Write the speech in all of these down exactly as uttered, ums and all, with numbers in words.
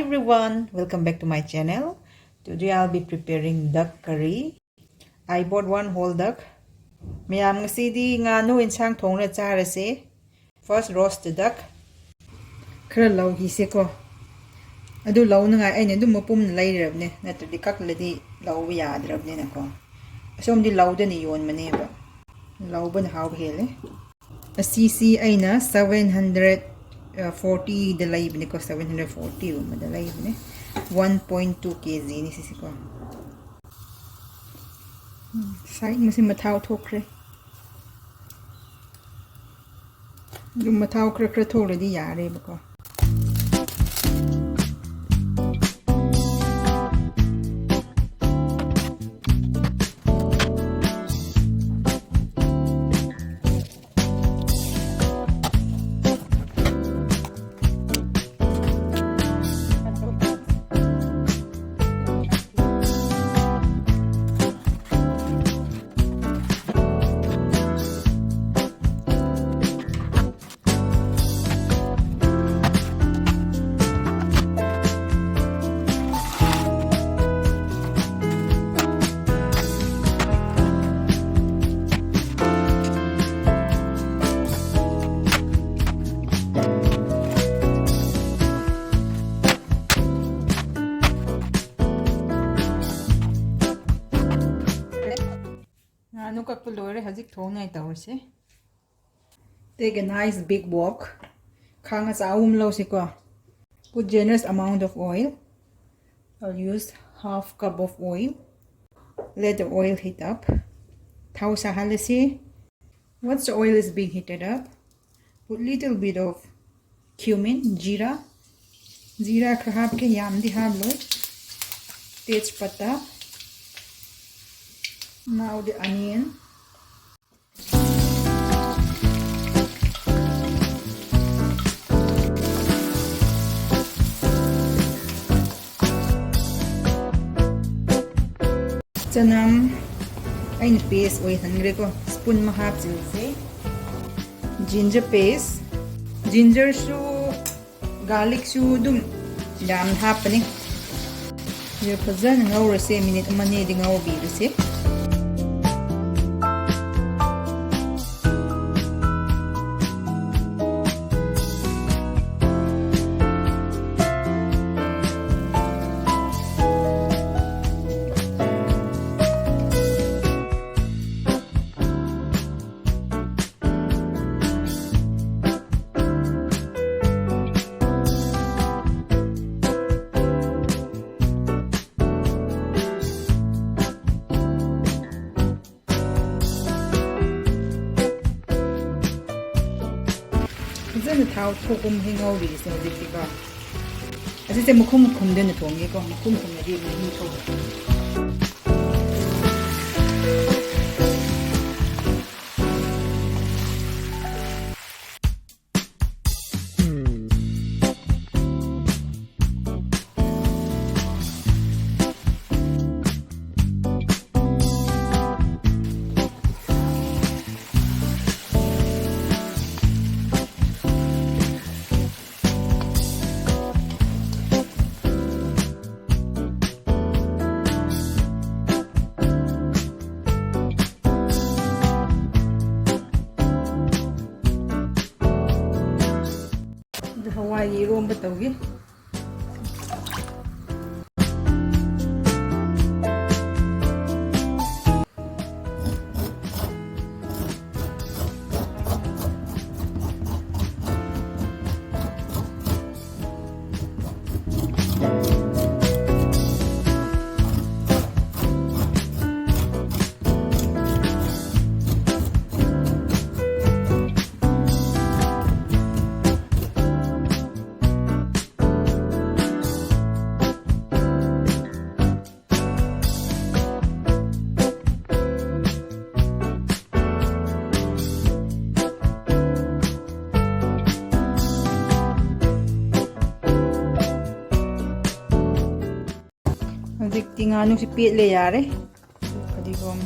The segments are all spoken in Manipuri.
Everyone, welcome back to my channel. Today I'll be preparing duck curry. I bought one whole duck. ꯃꯌꯥꯝ, ꯉꯁꯤꯗꯤ ꯉꯥꯅꯨ ꯏꯟꯁꯥꯡ ꯊꯣꯡꯅ ꯆꯥꯔꯁꯦ. First roast the duck. ꯈꯔ ꯂꯧꯈꯤꯁꯦꯀꯣ. ꯑꯗꯨ ꯂꯧꯅꯉꯥꯏ ꯑꯩꯅ ꯑꯗꯨꯝ ꯃꯄꯨꯝ ꯂꯩꯔꯕꯅꯦ, ꯅꯠꯇ꯭ꯔꯗꯤ ꯀꯛꯂꯗꯤ ꯂꯧꯕ ꯌꯥꯗ꯭ꯔꯕꯅꯤꯅꯀꯣ. ꯑꯁꯣꯝꯗꯤ ꯂꯧꯗꯅ ꯌꯣꯟꯕꯅꯦꯕ, ꯂꯧꯕꯅ ꯍꯥꯎꯕ ꯍꯦꯜꯂꯦ. ꯑꯁꯤꯁꯤ ꯑꯩꯅ seven hundred fortyꯗ ꯂꯩꯕꯅꯦꯀꯣ, seven hundred fortyꯒꯨꯝꯕꯗ ꯂꯩꯕꯅꯦ. One point two kgꯅꯤ ꯁꯤꯁꯤꯀꯣ. ꯎꯝ, side ꯃꯁꯤ ꯃꯊꯥꯎ ꯊꯣꯛꯈ꯭ꯔꯦ. ꯑꯗꯨꯝ ꯃꯊꯥꯎ ꯈꯔ ꯈꯔ ꯊꯣꯛꯂꯗꯤ ꯌꯥꯔꯦꯕꯀꯣ. ꯉꯥꯅꯨ ꯀꯛꯄ ꯂꯣꯏꯔꯦ, ꯍꯧꯖꯤꯛ ꯊꯣꯡꯉꯥꯏ ꯇꯧꯔꯁꯦ. Take a nice big wok. ꯈꯥꯡ ꯑꯆꯧꯕ ꯑꯃ ꯂꯧꯁꯤꯀꯣ. Put generous amount of oil. I'll use half cup of oil. Let the oil heat up. ꯊꯥꯎ ꯁꯥꯍꯜꯂꯁꯤ. Once the oil is being heated up, put little bit of cumin, ꯖꯤꯔꯥ. ꯖꯤꯔꯥ ꯈꯔ ꯍꯥꯞꯀꯦ, ꯌꯥꯝꯗꯤ ꯍꯥꯞꯂꯣꯏ. ꯇꯦꯖ ꯄꯇꯥ. Now the onion. ꯆꯅꯝ ꯑꯩꯅ paste ꯑꯣꯏꯍꯟꯈ꯭ꯔꯦꯀꯣ, spoon ꯑꯃ ꯍꯥꯞꯆꯤꯜꯂꯁꯦ. Ginger paste, gingerꯁꯨ garlicꯁꯨ ꯑꯗꯨꯝ ꯌꯥꯝ ꯍꯥꯞꯄꯅꯤ꯫ ꯑꯗꯨ ꯐꯖꯅ ꯉꯧꯔꯁꯦ, ꯃꯤꯅꯤꯠ ꯑꯃ ꯑꯅꯤꯗꯤ ꯉꯧꯕꯤꯔꯁꯦ꯫ ꯐꯖꯅ ꯊꯥꯎ ꯊꯣꯛꯄ ꯃꯍꯤ ꯉꯧꯕꯤꯔꯤꯁꯦ ꯍꯧꯖꯤꯛꯇꯤꯀꯣ꯫ ꯑꯁꯤꯁꯦ ꯃꯈꯨꯝ ꯈꯨꯝꯗꯅ ꯊꯣꯡꯒꯦꯀꯣ, ꯃꯈꯨꯝ ꯈꯨꯝꯂꯗꯤ ꯃꯍꯤ ꯊꯣꯛꯑꯦ꯫ ꯑꯗꯨ ꯍꯋꯥꯏꯒꯤ ꯏꯔꯣꯝꯕ ꯇꯧꯒꯦ꯫ ꯍꯧꯖꯤꯛꯇꯤ ꯉꯥꯅꯨꯁꯤ ꯄꯦꯠꯂꯦ, ꯌꯥꯔꯦ꯫ ꯐꯗꯤꯒꯣꯝ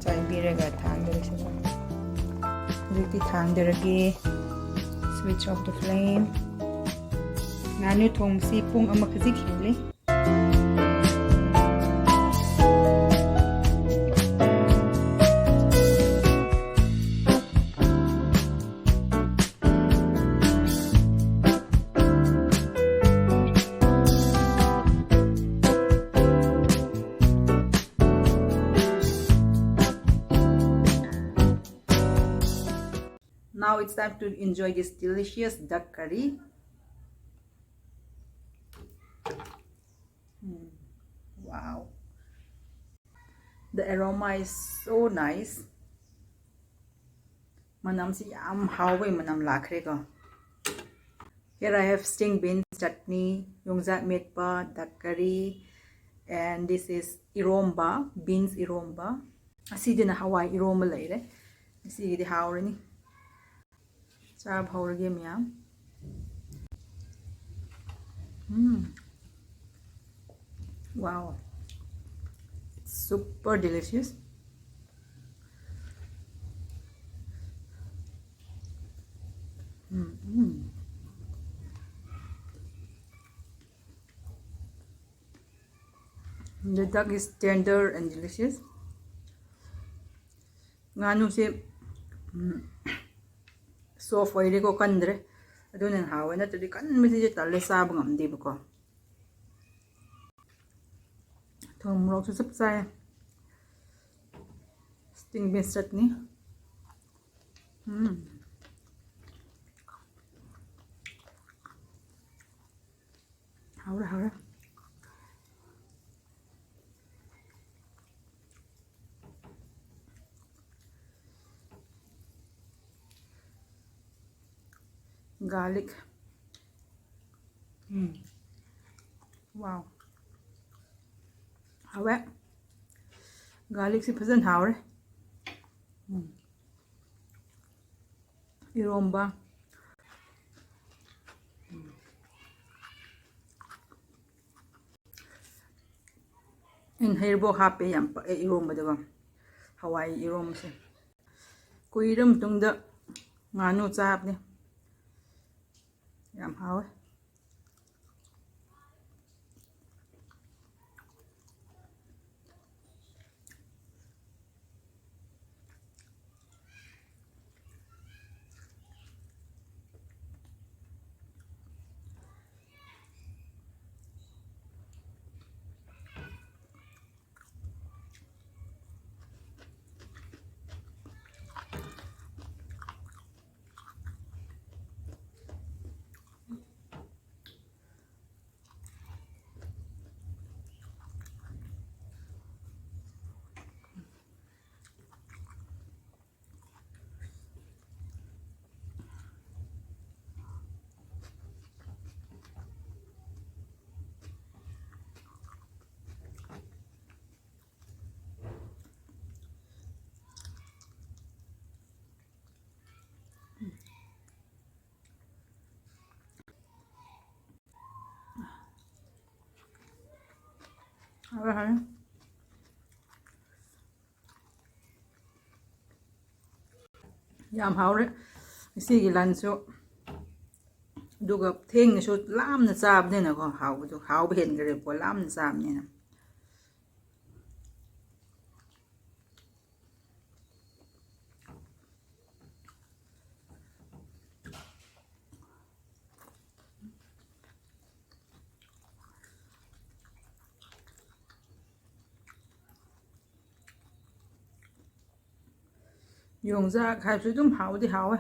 ꯆꯥꯏꯕꯤꯔꯒ ꯊꯥꯡꯗꯔꯁꯤꯀꯣ꯫ ꯍꯧꯖꯤꯛꯇꯤ ꯊꯥꯡꯗꯔꯒꯦ꯫ Switch off the flame. ꯉꯥꯅꯨ ꯊꯣꯡꯕꯁꯤ ꯄꯨꯡ ꯑꯃ ꯈꯖꯤꯛ ꯍꯦꯜꯂꯤ꯫ Now it's time to enjoy this delicious duck curry. Mm, wow. The aroma is so nice. ꯃꯅꯝꯁꯤ ꯌꯥꯝ ꯍꯥꯎꯕꯩ ꯃꯅꯝ ꯂꯥꯛꯈ꯭ꯔꯦꯀꯣ꯫ Here I have string beans chutney, ꯌꯣꯡꯆꯥꯛ ꯃꯦꯠꯄ, duck curry, and this is eromba, beans ꯏꯔꯣꯝꯕ꯫ ꯑꯁꯤꯗꯅ ꯍꯋꯥꯏ ꯏꯔꯣꯝꯕ ꯂꯩꯔꯦ꯫ ꯉꯁꯤꯒꯤꯗꯤ ꯍꯥꯎꯔꯅꯤ꯫ ꯆꯥꯕ ꯍꯧꯔꯒꯦ ꯃꯌꯥꯝ꯫ ꯎꯝ꯫ Wow. It's super delicious. Mm, mm. The duck is tender and delicious. ꯉꯥꯅꯨꯁꯦ, um, soft ꯑꯣꯏꯔꯦꯀꯣ, ꯀꯟꯗ꯭ꯔꯦ꯫ ꯑꯗꯨꯅ ꯍꯥꯎꯋꯦ, ꯅꯠꯇ꯭ꯔꯗꯤ ꯀꯟꯕꯁꯤꯗꯤ ꯇꯜꯂꯦ, ꯆꯥꯕ ꯉꯝꯗꯦꯕꯀꯣ꯫ ꯊꯨꯝ ꯃꯣꯔꯣꯛꯁꯨ ꯆꯞ ꯆꯥꯏ꯫ String beans chutney. ꯎꯝ꯫ ꯍꯥꯎꯔꯦ, ꯍꯥꯎꯔꯦ꯫ Garlic. ꯎꯝ꯫ Wow. ꯍꯥꯎꯋꯦ꯫ Garlicꯁꯤ ꯐꯖꯅ ꯍꯥꯎꯔꯦ꯫ ꯎꯝ꯫ ꯏꯔꯣꯝꯕ꯫ ꯑꯩꯅ ꯍꯩꯔꯤꯕꯣꯛ ꯍꯥꯞꯄꯦ, ꯌꯥꯝ ꯄꯛꯑꯦ ꯏꯔꯣꯝꯕꯗꯀꯣ꯫ ꯍꯋꯥꯏ ꯏꯔꯣꯝꯕꯁꯦ꯫ ꯀꯨꯏꯔ ꯃꯇꯨꯡꯗ ꯉꯥꯅꯨ ꯆꯥꯕꯅꯦ꯫ ꯌꯥꯝ ꯍꯥꯎꯋꯦ꯫ ꯍꯥꯎꯔꯦ, ꯍꯥꯎꯔꯦ꯫ ꯌꯥꯝ ꯍꯥꯎꯔꯦ ꯉꯁꯤꯒꯤ ꯂꯟꯁꯁꯨ꯫ ꯑꯗꯨꯒ ꯊꯦꯡꯅꯁꯨ ꯂꯥꯝꯅ ꯆꯥꯕꯅꯤꯅꯀꯣ, ꯍꯥꯎꯕꯗꯣ, ꯍꯥꯎꯕ ꯍꯦꯟꯈ꯭ꯔꯦꯕꯀꯣ, ꯂꯥꯝꯅ ꯆꯥꯕꯅꯤꯅ꯫ ꯌꯣꯡꯆꯥꯛ ꯍꯥꯏꯕꯁꯨ ꯑꯗꯨꯝ ꯍꯥꯎꯗꯤ ꯍꯥꯎꯋꯦ꯫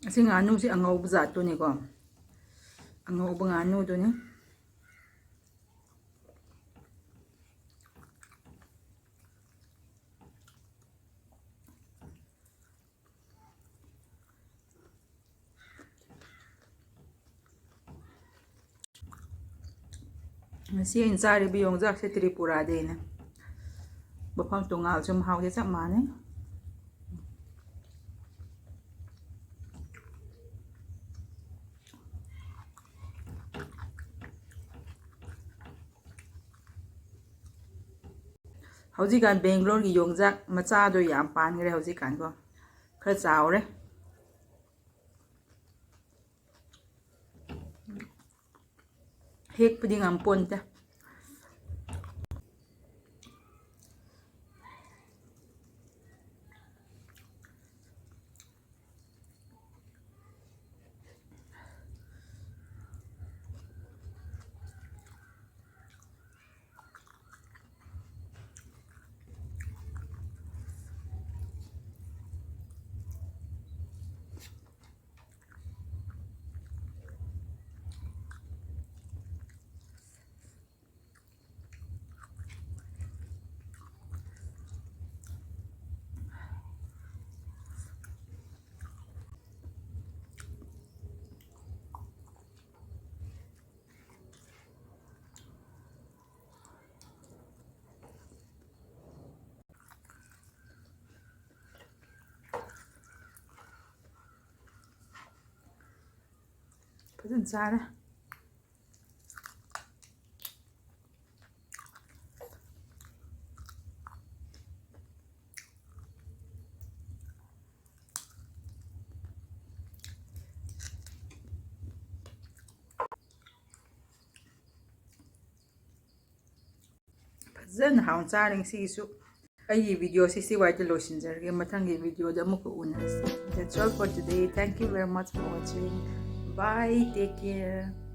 ꯑꯁꯤ ꯉꯥꯅꯨꯁꯤ ꯑꯉꯧꯕ ꯖꯥꯠꯇꯨꯅꯤꯀꯣ, ꯑꯉꯧꯕ ꯉꯥꯅꯨꯗꯨꯅꯤ꯫ ꯉꯁꯤ ꯑꯩꯅ ꯆꯥꯔꯤꯕ ꯌꯣꯡꯆꯥꯛꯁꯦ ꯇ꯭ꯔꯤꯄꯨꯔꯥꯗꯩꯅ꯫ ꯃꯐꯝ ꯇꯣꯉꯥꯜꯂꯁꯨ ꯃꯍꯥꯎꯁꯦ ꯆꯞ ꯃꯥꯟꯅꯩ꯫ ꯍꯧꯖꯤꯛꯀꯥꯟ ꯕꯦꯡꯒ꯭ꯂꯣꯔꯒꯤ ꯌꯣꯡꯆꯥꯛ ꯃꯆꯥꯗꯣ ꯌꯥꯝ ꯄꯥꯟꯈ꯭ꯔꯦ ꯍꯧꯖꯤꯛꯀꯥꯟꯀꯣ꯫ ꯈꯔ ꯆꯥꯎꯔꯦ꯫ ꯍꯦꯛꯄꯗꯤ ꯉꯝꯄꯣꯟꯇꯦ꯫ ꯐꯖꯅ ꯆꯥꯔꯦ꯫ ꯐꯖꯅ ꯍꯥꯎꯅ ꯆꯥꯔꯦ ꯉꯁꯤꯒꯤꯁꯨ꯫ ꯑꯩꯒꯤ videoꯁꯤ ꯁꯤ ꯋꯥꯏꯗ ꯂꯣꯏꯁꯤꯟꯖꯔꯒꯦ꯫ ꯃꯊꯪꯒꯤ videoꯗ ꯑꯃꯨꯛꯀ ꯎꯅꯔꯁꯤ꯫ That's all for today. Thank you very much for watching. Bye. Take care.